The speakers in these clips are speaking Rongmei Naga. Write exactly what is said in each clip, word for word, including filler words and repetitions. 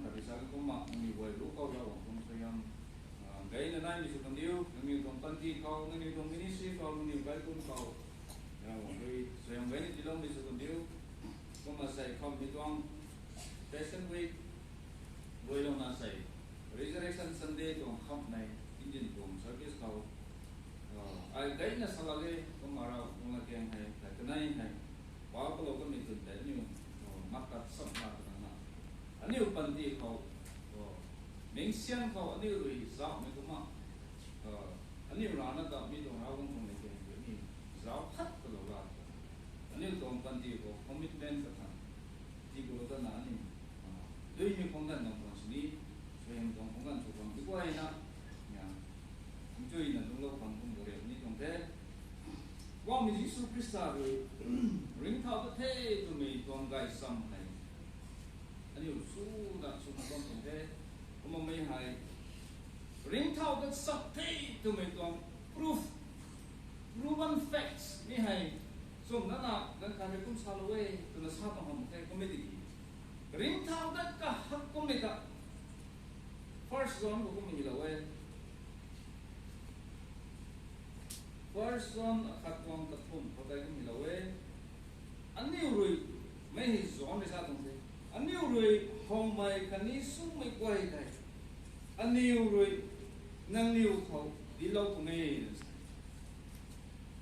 Khat ri sa kumna nangniw guay ru khou Ravguangc tuang suaihiam gayna naimei sw kan diu, nangniw tuang panty khou, nangniw tuang ministry khou, nangniw kaikhun khou Ravguangc rui suaihiam gayna tiiloumei sw kan diu. Kumna sei khamhmei tuang Passion Week guaylouna sei Resurrection Sunday tuang khamhmei Indian tuang service khou ai gayna salak e. Kumna Ravguangc tuang latkaeng hei, hei kanei hei, pa kalou kamei twn tei aniu makat samna twna aniu panty khou, mingsian khou aniu rui zauhmei kumna aniu rana ta mi tuang Ravguangc tuang latkaeng rui ni zauc khat kalou la, aniu tuang panty khou commitment kathang tiikulou tana aniu duimei khang ganv nang khang sini, suaihiam tuang khang ganv sw khang di guayna nchuina lungclou khang kum kariak ni tuang the. Guangmei Jisu Khrista rui ringcthau ta the twmei tuang gaychamv hei aniu swna swna bam tuang the. Kumna mi hei ringcthau ta chak the twmei tuang proof, proven facts mi hei chumna na ganv khat rui kum salou e twna sa tuang hamh the. Kumna tiki ringcthau ta kahak kummei ta First John khou kum hylou e. First John akhat tuang kathumh khou tei kum hylou e. Aniu rui, mei hei John rui sa tuang the, aniu rui howmei khatni sumei guay tei aniu rui nangniw khou dinclou tuang e, sa.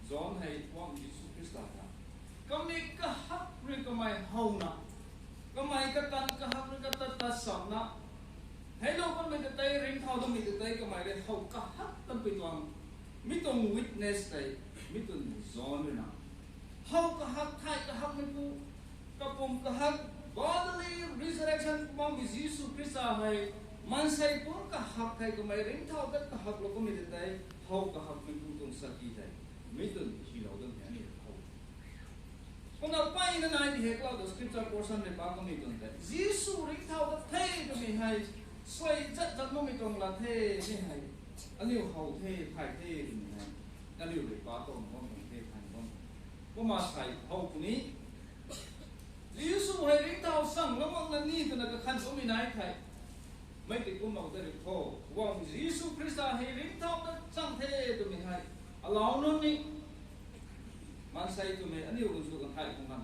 John hei Guangc Jisu Khrista ta kamei kahak rui kamei howna, kamei katan kahak rui kata ta sapna, heilou kanmei ta tei, ringcthau datmei ta tei kamei rui how kahak kanpui tuang, mi tuang witness tei, mi tuang John rui na how kahak, thay kahakmeipu, kapumc kahak, bodily resurrection Guangmei Jisu Khrista hei maansei pumc kahak thei kamei ringcthau dat kahaklou kanmei ta tei how kahakmeipu tuang sakhi tei mi twn hylou dat ni aniu how. Kumna mpeyna nai di hei kalou ta scripture portion rui pa kamei twn tei Jisu ringcthau dat the twmei hei suai zat zat makmei tuang lat the, mi hei aniu how the, thay the twmei hei aniu rui pa tuang bam tuang the, thay bam. Kumna sei how puni Jisu hei ringcthau chang lam makna ni twna kakhan bammei nai thei, mei tei kumlou ta rui khou, Guangc Jisu Khrista hei ringcthau ta chang the twmei hei alau nunc ni maansei twmei aniu rui sw kan thay khang kan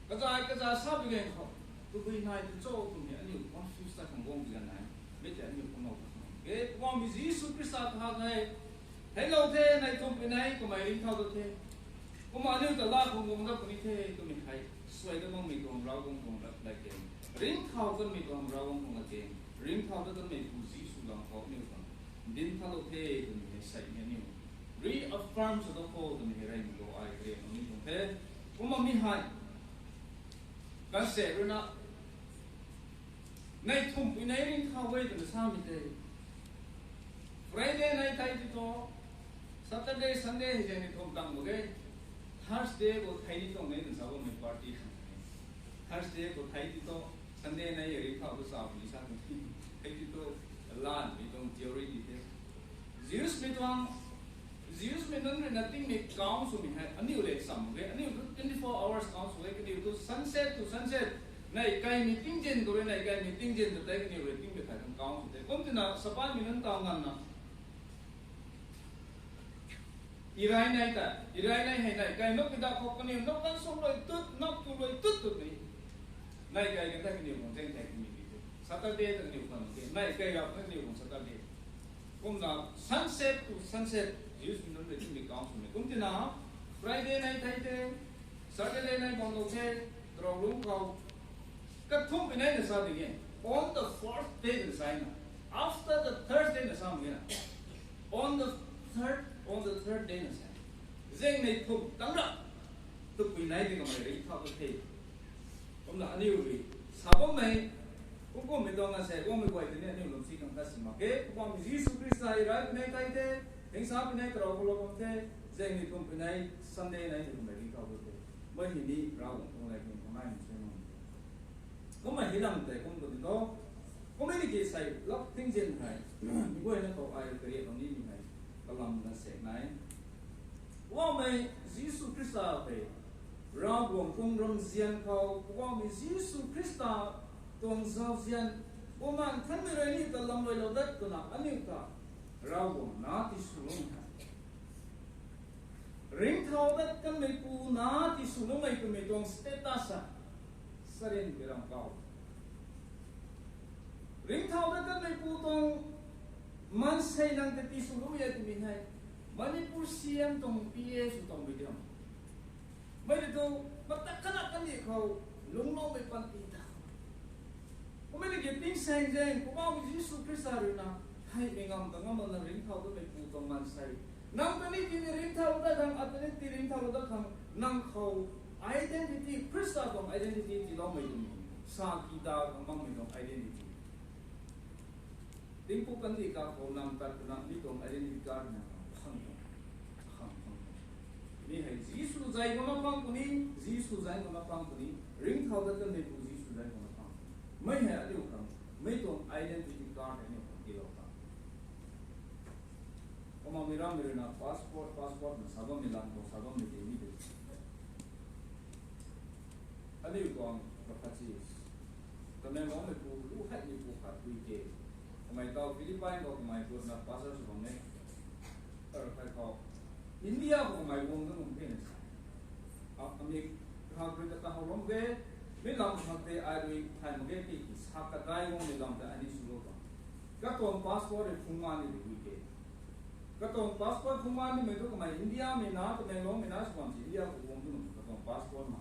kazay kaza sa bi gan khou, tabui nai tu cho twmei aniu confuse ta khang guang bi gan nai. Mei tei aniu kumlou ta khang e, Guangmei Jisu Khrista kahak hei theiclou the, nai thumhpui nei kamei ringcthau dat the. Kumna aniu ta la khang guang dat puni the twmei hei suai dat makmei tuang Ravguangc tuang lat, latkaeng, ringcthau kanmei tuang Ravguangc tuang latkaeng, ringcthau dat kanmeipu Jisu lam khou aniu khang dinc thalou the twmei hei sei ni aniu reaffirm sw dat khou twmei hei rey ni khou ai kariak ni tuang the. Kumna mi hei kan se rui na, nai thumhpui nei ringcthau e twna samei tei, Friday nei thei ti thu, Saturday, Sunday hei zang ni thumh tang mak ge, Thursday khou thei ni tuang e twna sa bammei party khang e. Thursday khou thei ti thu, Sunday nei ringcthau tu sa puni sa tuang thei ti thu, lanmei tuang theory di the. Jews mei tuang, Jews mei nunc rui na tingmei count swmei hei aniu le cham mak ge, aniu tu twenty four hours count sw e, kaniw tu sunset to sunset, nai kaimei tingzin khou rui nai kaimei tingzin ta tei kaniw rui tingmei thay tuang count sw the. Kum tina Sabbath mei nunc taw nganvna Irai nei ta, irai nei hei nai kai nap ki da khou kaniw nap kan sum rui tut, nap tu rui tut tut ni. Nai kai kan ta kaniw khang zang thei kaniw ni te. Saturday ta kaniw khang te, nai kai rap na kaniw khang Saturday. Kumna sunset to sunset, Jews mei nunc rui tingmei count swmei. Kum tina, Friday nei thei te, Saturday nei bam lou the, tarou lungc khou, kathumhpui nei na sa ding e. On the fourth day na sa na. After the third day na sa mak e na. On the third, on the third day na sa. Zang nei thumh tang ra, tapui nei di kamei ringcthau dat the. Kumna aniu rui sa bammei, kum kummei tuang na se, kummei guay tei ni aniu lwmsi khang tat si mak ge. Kumna Jisu Khrista irai pui nei thei te, hingsa pui nei tarou khou lou bam the, zang nei thumhpui nei, Sunday nei ni kamei ringcthau dat the. Mei hei ni Ravguangc tuang latkaeng khou naimei sw mak. Kumna hei lam tei kum khou di tho. Kumna ni ki sei lak tingzin hei, mi guayna khou ai kariak lou nimei hei kalam na sek nai. Poubauhmei Jisu Khrista tei, Ravguangc tuang ramzian khou Poubauhmei Jisu Khrista tuang zauzian, Bumaengh Nthanmei rui aniu ta lamluailou dat twna aniu ta Ravguangc nac tiswloumei hei, ringcthau dat kanmeipu nac tiswloumei twmei tuang status a, sarin bi ram kau. Ringcthau dat kanmeipu tuang maansei nang ta tiswloumei e twmei hei, Manipur C M tuang P A sw tuang video. Mei ri tu, matak kana kandih khou, lungcloumei panty ta. Kummei na ki tingsaengzaeng, Poubauhmei Jisu Khrista rui na, hei mei ngam ta ngam na ringcthau datmeipu tuang maansei. Nang ta ni tini ringcthau dat khang, ata ni ti ringcthau dat khang, nang khou identity, Khrista tuang identity tiiloumei tuang. Sa ki da khang makmei tuang identity. Tingpuk kandih kakhou nang tat twna mi tuang identity card na khang khang tuang. Khang khang tuang. Mi hei Jisu zay khou na pang puni, Jisu zay khou na pang puni, ringcthau dat kanmeipu Jisu zay khou na pang puni. Mei hei aniu khang, mei tuang identity card hei aniu khang tiilou ta. Kumna mi rammei rui na passport, passport na sa bammei lam khou, sa bammei tei mi tei. Aniu tuang kaphachi. Tamenglongmeipu, lu heimeipu khat pui ke. Kamei tau Philippine khou kamei gutna pastor sw bam e. Tar khai khou India khou kamei guang dat num the na sa. A, ami khak rui kata how lom ge, mi lam khak tei ai rui thay mak ge ti, sa kadai guangmei lam tei ani swlou ta. Katuang passport rui phungman ni di pui ke. Katuang passport phungman nimei thu kamei Indiamei na, Tamenglongmei na sw bam si India khou guang dat num katuang passport ma.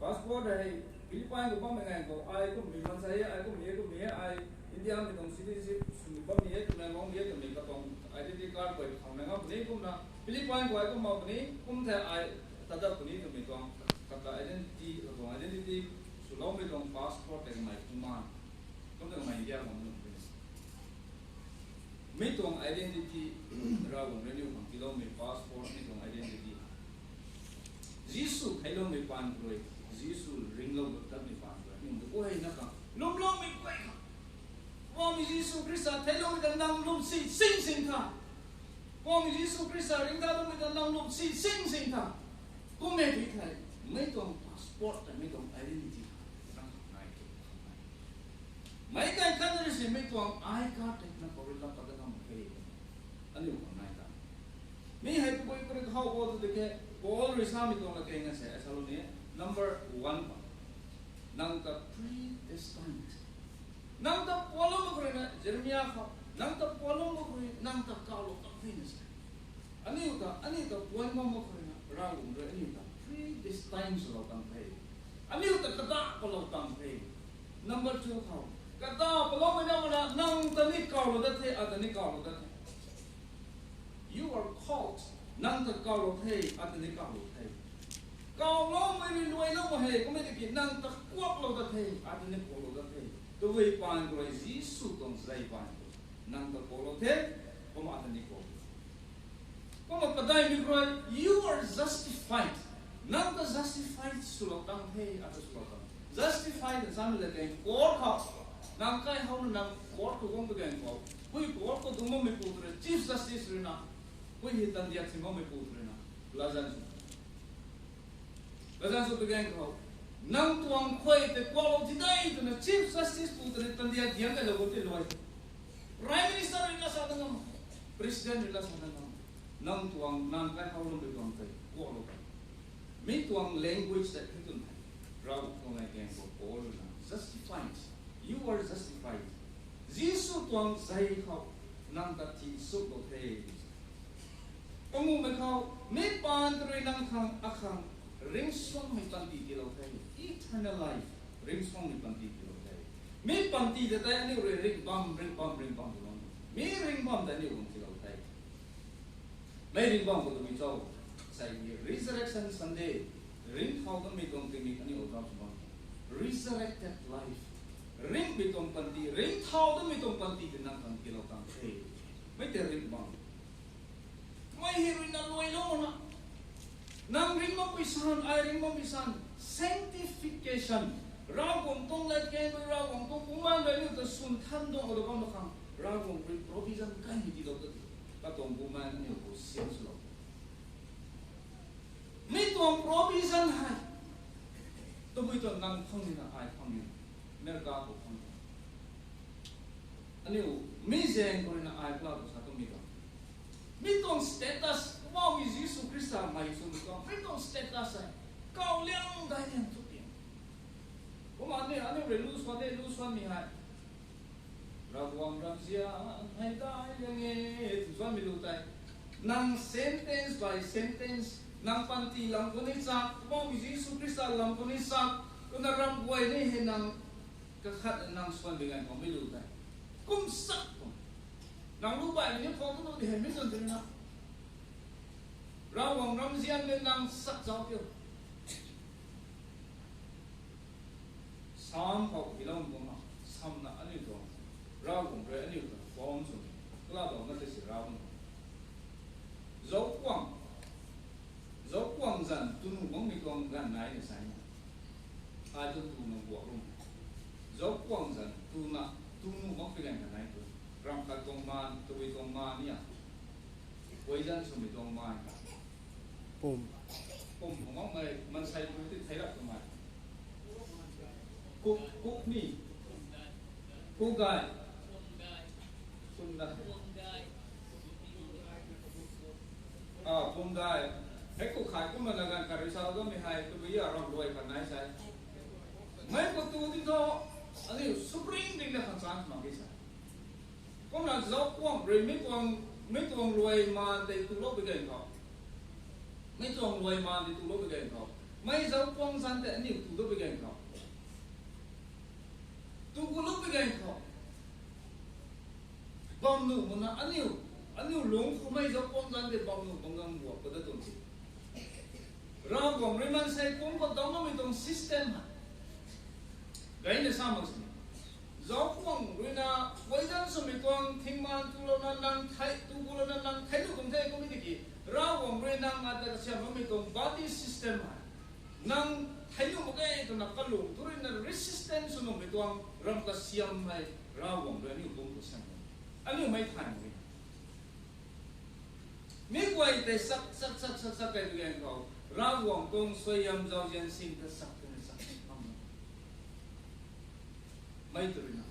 Passport hei Philippine khou bammei nganv khou ai kummei maansei e, ai kummei e, kummei e, ai Indiamei tuang citizenship sw bammei e, Tamenglongmei e twmei katuang identity card guay khang na ngam puni kumna, Philippine khou ai kum mak puni, kum the ai tat dat puni twmei tuang, kata identity, katuang identity swloumei tuang passport tei kamei phungman. Kum tei kamei India khou num puni. Mi tuang identity, Ravguangc rui aniu khang tiiloumei passport, mi tuang identity. Jisu theicloumei paan rui, Jisu ringlou tatmei paan rui, aniu ta guayna khang, lwmloumei guay khang. Kummei Jisu Khrista theicloumei ta nang lwm si sing sing tha. Kummei Jisu Khrista ringcthau datmei ta nang lwm si sing sing tha. Kummei tei thei, mi tuang passport ta mi tuang identity nai ke. Meic kai khat na rui si mi tuang I card tei na khou rui lap pat dat ngam mak khe. Aniu khang nai ta. Mi hei tabui khou rui how khou tu de ke, Paul rui samei tuang la keng na se, sa lou ni, number one pa. Nang ta predestined. Nang ta puanlou mak khou rui na, Jeremia khou, nang ta puanlou mak khou rui, nang ta kawlou tang the na se. Aniu ta, aniu ta puan bam mak khou rui na, Ravguangc rui aniu ta predestined swlou tang the. Aniu ta kata palou tang the. Number two khou, kata paloumei na mana, nang ta ni kawlou dat the, ata ni kawlou dat the. You are called. Nang ta kawlou the, ata ni kawlou the. Kawloumei rui luailou mak he, kummei tiki nang ta kuaklou dat the, ata ni kuaklou dat the. Tabui paan khou rui Jisu tuang zei paan khou. Nang ta kuaklou the, kumna ata ni kuaklou. Kumna kadaimei khou rui, you are justified. Nang ta justified swlou tang the, ata swlou tang. Justified samei la keng court khou. Nang kai how na nang court khou guang ta keng khou. Pui court khou dungc bammeipu tu rui, Chief Justice rui na. Pui hei tandiak sin bammeipu tu rui na. Latzan sw. Latzan sw ta keng khou. Nang tuang khuay tei kuaklou ti dei twna Chief Justice pu ta rui tandiak diang kailou khou tei luai. Prime Minister rui la sa ta ngam. President rui la sa ta ngam. Nang tuang, nang kai how lwm rui tuang tei kuaklou tei. Mi tuang language tei hei twn hei. Rav tuang ai keng khou Paul rui na. Justified. You are justified. Jisu tuang zei khou nang ta tii suklou the. Panguhmei khou, mi paan ta rui nang khang, akhang, ringcsuangmei panty tiilou the, eternal life, ringcsuangmei panty tiilou the. Mi panty ta tei aniu rui ringh bam, ringh bam, ringh bam tiilou. Mi ringh bam ta aniu rui tiilou the. Mi ringh bam khou twmei cho, sei ni Resurrection Sunday, ringcthau datmei tuang tingmik aniu zauc sw bam. Resurrected life, ringhmei tuang panty, ringcthau datmei tuang panty tei nang khang tiilou tang the. Mi tei ringh bam. Mei hei rui na luailou na. Nang ringh makpui san, ai ringh makpui san, sanctification. Ravguangc tuang lat keng rui, Ravguangc tuang Bumaengh rui aniu ta swn than tuang khou bam na khang, Ravguangc rui provision kaimei tiilou ta, katuang Bumaengh aniu khou siam swlou. Mi tuang provision hei tabui Tuang nang phang ni na ai phang ni. Merka khou phang ni. Aniu, mi zaeng khou rui na ai pla khou sa tu mi tuang. Mi tuang status, Poubauhmei Jisu Khrista mei sw mi tuang. Mi tuang status ai. Kau liang dai liang tu ti. Kumna aniu, aniu rui lu swan de, lu swan mi hei. Ravguangc ramzian hei dai liang e, tu swan mi lu tei. Nang sentence by sentence, nang panty lam khou ni chak, Poubauhmei Jisu Khrista lam khou ni chak, kumna ram guay ni hei nang kakhat nang swan bi ganv khou mi lu tei. Kum sak kum. Nang lu baihmei ni khou tu lu di hei mi tun tei na. Ravguangc ramzian le nang sak zauc tiu. Sam khou hilou kumna, samna aniu tuang. Ravguangc rui aniu tuang form sw. Kala bam na tei si Ravguangc. Zauckuang. Zauckuang zanc tu nuh makmei tuang ganv nai ni sai na. Ai tu tu na guak rum. Zauckuang zanc tu na, tu nuh makmei ganv nai tu. Ram khat tuang maan, tabui tuang maan ni a. Poison swmei tuang maan ka. Pum. Pum khou makmei, maansei tu ti thei rap twmei. Kuk, kuk ni. Kuk gay. Pum gay. Ah, pum gay. Hei kuk khai kumna na ganv khat rui sa bammei hei, tabui a ram luai khat nai sai. Mei khou tu ti thu, aniu supreme ding na khang chance mak di sa. Kumna zauckuang rui mi tuang, mi tuang luai maan tei tulou bi ganv khou. Mi tuang luai maan tei tulou bi ganv khou. Mei zauckuang zanc tei aniu tulou bi ganv khou. Tu kulou bi ganv khou. Bam nuh makna aniu, aniu lungc khou mei zauckuang zanc tei bam nuh bam ganv guak pa da tuang si. Ravguangc rui maansei pumc khou dangloumei tuang system hei. Gayna sa mak sini. Zauckuang rui na, poison swmei tuang thingmaan tulouna nang thei, tu kulouna nang thei nuh kum the kummei tiki. Ravguangc rui nang ata kasiam bammei tuang body system hei. Nang thei nuh mak ge twna kalung tu rui na resistance sw nuhmei tuang ram kasiam hei Ravguangc rui aniu pumc khou siam. Aniu mei thay mak ge. Mi guay tei sak, sak, sak, sak, sak kai tu ganv khou, Ravguangc tuang suaihiam zauzian sing ta sak twna sak. Mei tu rui na.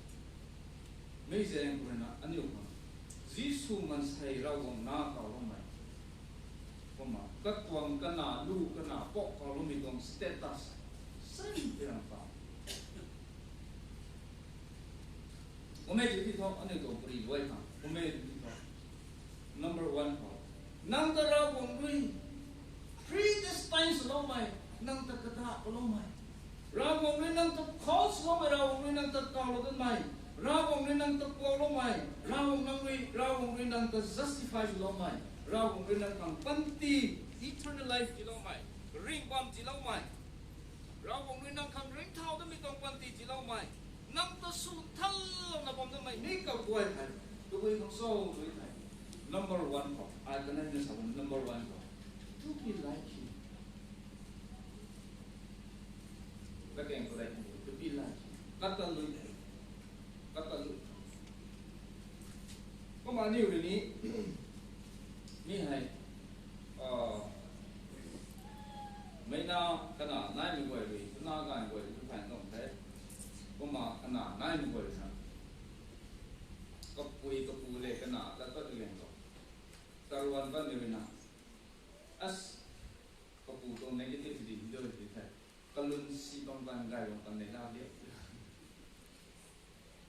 Mi zaeng khou rui na, aniu khang. Jisu maansei Ravguangc nac kauloumei. Kumna, katuang kana lu, kana pok kauloumei tuang status. Same ti ram pa. Kummei tu ti thu, aniu tuang pari luai khang. Kummei tu ti thu. Number one khou. Nang ta Ravguangc rui predestine swloumei, nang ta kadahlou loumei. Ravguangc rui nang ta call swloumei, Ravguangc rui nang ta kaulou danmei. Ravguangc rui nang ta kuakloumei, Ravguangc nang rui, Ravguangc rui nang ta justify swloumei. Ravguangc rui nang khang panty, eternal life tiiloumei. Ringhbam tiiloumei. Ravguangc rui nang khang ringcthau damei tuang panty tiiloumei. Nang ta sw thanlouna bam damei mi kaguay hei. Tabui khang cho rui hei. Number one khou. Ai kanei na sa bam number one khou. To be like him. Latkaeng khou like him. To be like him. Kata lui. Kata lui. Kumna aniu rui ni. Mi hei. Ah, mei na kana naimei guay rui, kana ganv guay rui tu thay tuang the. Kumna kana naimei guay rui na. Kapui kapu le kana tat pat tu ganv khou. Taruan pat ni rui na. As, kapu tuang negative ding doi ti the. Kalun si bam kan gay bam kan nei la de.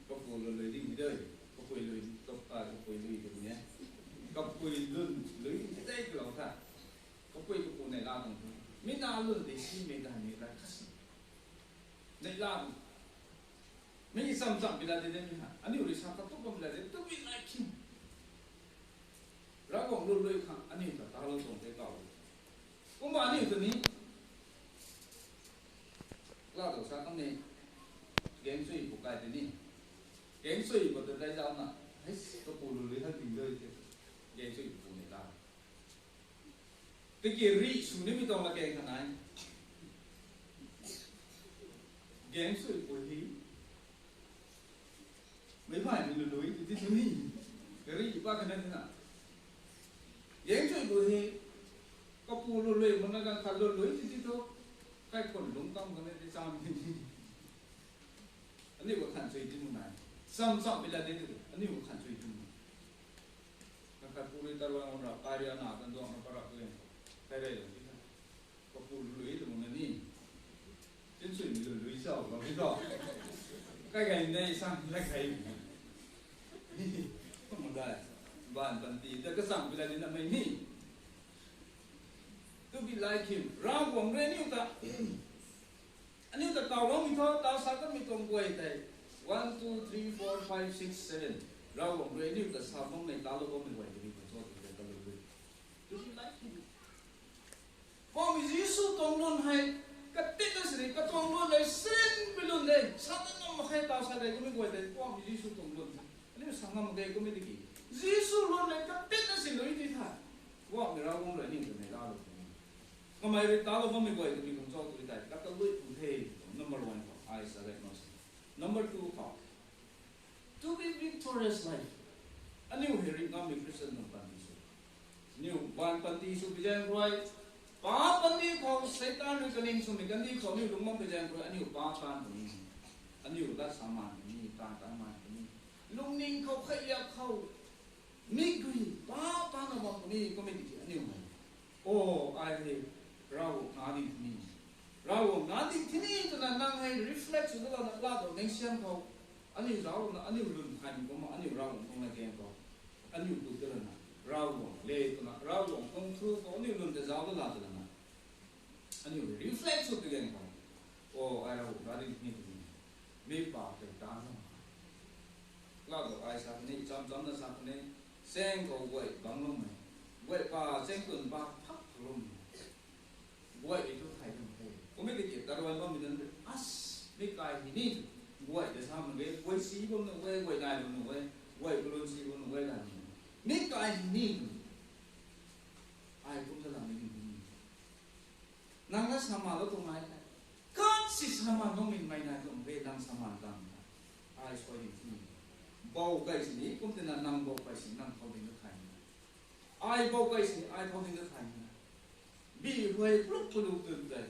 Kapu lun lui ding doi. Kapui lui, kap-, ah, kapui lui tu ni. Kapui lun lui dei kalou tha. Kapui kapu nei la tuang. Mi na lun de simei ganv ni la kasi. Nei la tuang. Mi cham cham bi la de de mi ha. Aniu rui sa katuk bam la de. To be like him. Ravguangc lun lui khang aniu ta talou tuang tei kau. Kumna aniu ta ni. Kala dou sa kam ni. Gaeng sui pu kai tei ni. Gaeng sui pu ta dai zauc na. Hei, kapu lun lui thang ding doi tei. Gaeng sui pu nei la. Tiki rih sw nimei tuang la gaeng kha nai. Gaeng sui pu hi. Meic baihmei lun lui ti ti tu ni. Rih pa kha nai na. Gaeng sui pu hi. Kapu lun lui makna ganv khat lun lui ti ti tu. Kaikhun lungc tang kan e ti cham ni. Aniu kakhan chui ti mu nai. Cham cham bila de tu, aniu kakhan chui ti mu. Kakhat pu rui tarwan ra, kai rui ana kan duang na parak le. Kai rui le ti na. Kapu lui lu na ni. Tin sui mi lui lui chau lo ni to. Kai kai nei sang la kai. Mu dai. Ban pan ti da ka sang bila ni na mai ni. To be like him. Ravguangc rui aniu ta, aniu ta taw lou mi tho, taw sa ka mi tuang guay tei. One, two, three, four, five, six, seven. Ravguangc rui aniu ta sa bam mei, taw lou bam mei guay tei mi kan cho tei ta lou lui. To be like him. Kuang Jisu tuang lun hei, katit na sini, katuang lun hei, sin pi lun de, sa ta ngam mak khe taw sa de, kami guay tei, Kuang Jisu tuang lun hei. Aniu sa ngam mak khe, kami tiki. Jisu lun hei, katit na sini lui ti tha. Kuang mi Ravguangc rui aniu ta mei la lou tei. Kamei rui taw lou bam mei guay tei mi kan cho tei tei, kata lui pu the, number one khou, ai sa de no se. Number two khou, to be victorious life. Aniu hei ringh ngam mei Christian tuang panty sw. Aniu van panty sw pi zaeng rui, pa panty khou Seitaan rui kaling swmei kandih khou aniu lungc bam pi zaeng rui, aniu pa taan puni. Aniu lat sa man puni, taan taan man puni. Lungning khou, khailiak khou, mik rui, pa, pa na bam puni, kami tiki aniu hei. O, ai hei, Ravguangc na ding puni. Ravguangc na ding puni twna nang hei reflect sw dalouna la tuang ningsian khou. Aniu zaucna, aniu lun thaymei kumna, aniu Ravguangc tuang latkaeng khou. Aniu tu dalouna, Ravguangc le twna, Ravguangc tuang thu khou, aniu lun ta zauc dala dalouna. Aniu reflect sw pi zaeng khou. O, ai Ravguangc na ding puni twna. Mi pa tei taan lou. Lau dou ai sa ni, cham cham na sa ni, cheng khou guay bang lou mei. Guay pa, cheng tun pa, phak lou mei. Guay tu thay lou the. Kum e tiki, taruan bammei nunc, as, mi kai hei ni, guay ta sa mak ge, guay si bam nu e, guay nai bam nu e, guay kalun si bam nu e, nai bam nu e. Mi kai hei ni, ai kum ta lam ni ni. Nang na sa ma lou tuang ai the. Kan si sa ma nungmei mei nai tuang re, nang sa ma tang the. Ai sui ni ni. Bou kai sini, kum tina nang bou kai sini, nang thau ding ka thay ni. Ai bou kai sini, ai thau ding ka thay ni. Bi huay pluk pluk tun tei.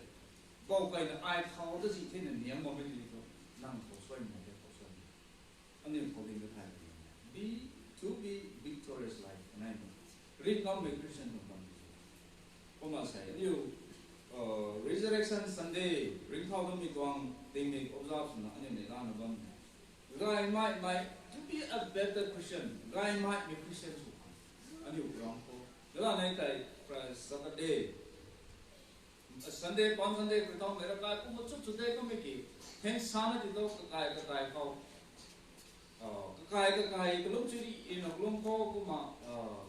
Bou kai na ai thau ta si the na niang bam mei tei tu. Nang thau sui ni, ai thau sui ni. Aniu khou ding ka thay. Be, to be victorious life. Anei mo. Ringh ngam mei Christian tuang bam. Kumna sei, aniu, uh, Resurrection Sunday, ringcthau bammei tuang tingmik observe swna aniu neih lana bam. Gaymei mei, to be a better Christian, gaymei mei Christian sw khang. Aniu ground khou. Dala nei tei, Friday, Saturday, Sunday, Palm Sunday, kritau mei ra kai, kumna chuk chuk de kummei ki, theng sana ti to kakai kakai khou. Ah, kakai kakai, kalum chiri, ina kalum khou, kumna, ah,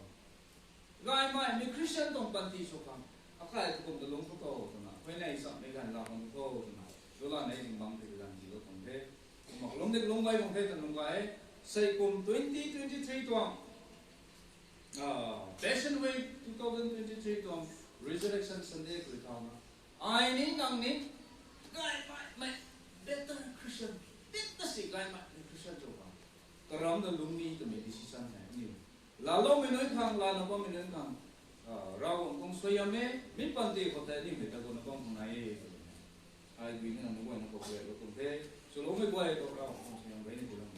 gaymei mei Christian tuang panty sw khang. Akai kakum ta lung khou to, twna. Huayney samei ganv la khang to, twna. Dala nei ding bang tei ganv ti lo khang the. Kumna kalum de kalum bai khang the, ta lung kai. Sei kum twenty twenty-three tuang. Ah, Passion Week two thousand twenty-three tuang Resurrection Sunday krithauna. Ai ni nang ni, gaymei mei, better Christian, better si gaymei mei Christian sw khang. Karam na lungni twmei decision hei aniu. Laloumei nunc khang, lana bammei nunc khang. Ah, Ravguangc tuang suaihiam e, mi panty khou tei aniu mei ta guna bam khang nai e. Ai dui ni nang guayna khou guay lou tuang the. Swloumei guay khou Ravguangc tuang suaihiam rui ni ti lou.